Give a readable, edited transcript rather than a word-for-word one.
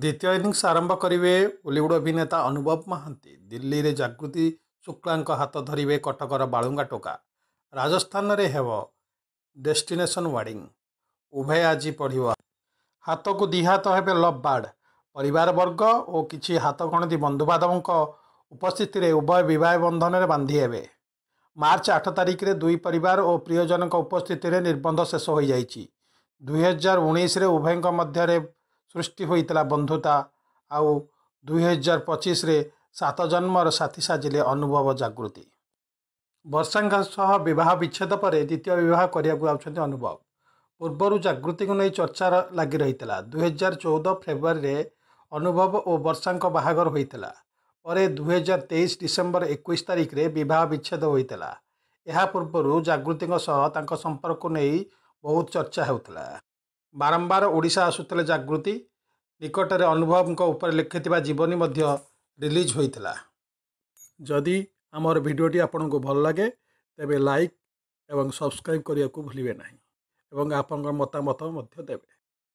ଦ୍ୱିତୀୟ ଇନିଂସ ଆରମ୍ଭ କରିବେ ଓଲିଉଡ୍ ଅଭିନେତା ଅନୁଭବ ମହାନ୍ତି। ଦିଲ୍ଲୀରେ ଜାଗୃତି ଶୁକ୍ଳାଙ୍କ ହାତ ଧରିବେ କଟକର ବାଳୁଙ୍ଗା ଟୋକା। ରାଜସ୍ଥାନରେ ହେବ ଡେଷ୍ଟିନେସନ୍ ୱେଡିଂ। ଉଭୟ ଆଜି ପଡ଼ିବ ହାତକୁ ଦି'ହାତ ହେବେ ଲଭ୍ ବାର୍ଡ। ପରିବାରବର୍ଗ ଓ କିଛି ହାତଗଣତି ବନ୍ଧୁବାନ୍ଧବଙ୍କ ଉପସ୍ଥିତିରେ ଉଭୟ ବିବାହ ବନ୍ଧନରେ ବାନ୍ଧି ହେବେ। ମାର୍ଚ୍ଚ 8 ତାରିଖରେ ଦୁଇ ପରିବାର ଓ ପ୍ରିୟଜନଙ୍କ ଉପସ୍ଥିତିରେ ନିର୍ବନ୍ଧ ଶେଷ ହୋଇଯାଇଛି। 2019ରେ ଉଭୟଙ୍କ ମଧ୍ୟରେ ସୃଷ୍ଟି ହୋଇଥିଲା ବନ୍ଧୁତା, ଆଉ 2025ରେ ସାତ ଜନ୍ମର ସାଥୀ ସାଜିଲେ ଅନୁଭବ ଜାଗୃତି। ବର୍ଷାଙ୍କ ସହ ବିବାହ ବିଚ୍ଛେଦ ପରେ ଦ୍ୱିତୀୟ ବିବାହ କରିବାକୁ ଯାଉଛନ୍ତି ଅନୁଭବ। ପୂର୍ବରୁ ଜାଗୃତିଙ୍କୁ ନେଇ ଚର୍ଚ୍ଚା ଲାଗି ରହିଥିଲା। 2014 ଫେବୃଆରୀରେ ଅନୁଭବ ଓ ବର୍ଷାଙ୍କ ବାହାଘର ହୋଇଥିଲା। ପରେ 2023 ଡିସେମ୍ବର 21 ତାରିଖରେ ବିବାହ ବିଚ୍ଛେଦ ହୋଇଥିଲା। ଏହା ପୂର୍ବରୁ ଜାଗୃତିଙ୍କ ସହ ତାଙ୍କ ସମ୍ପର୍କକୁ ନେଇ ବହୁତ ଚର୍ଚ୍ଚା ହେଉଥିଲା। ବାରମ୍ବାର ଓଡ଼ିଶା ଆସୁଥିଲେ ଜାଗୃତି। ନିକଟରେ ଅନୁଭବଙ୍କ ଉପରେ ଲେଖିଥିବା ଜୀବନୀ ମଧ୍ୟ ରିଲିଜ୍ ହୋଇଥିଲା। ଯଦି ଆମର ଭିଡ଼ିଓଟି ଆପଣଙ୍କୁ ଭଲ ଲାଗେ, ତେବେ ଲାଇକ୍ ଏବଂ ସବସ୍କ୍ରାଇବ୍ କରିବାକୁ ଭୁଲିବେ ନାହିଁ ଏବଂ ଆପଣଙ୍କ ମତାମତ ମଧ୍ୟ ଦେବେ।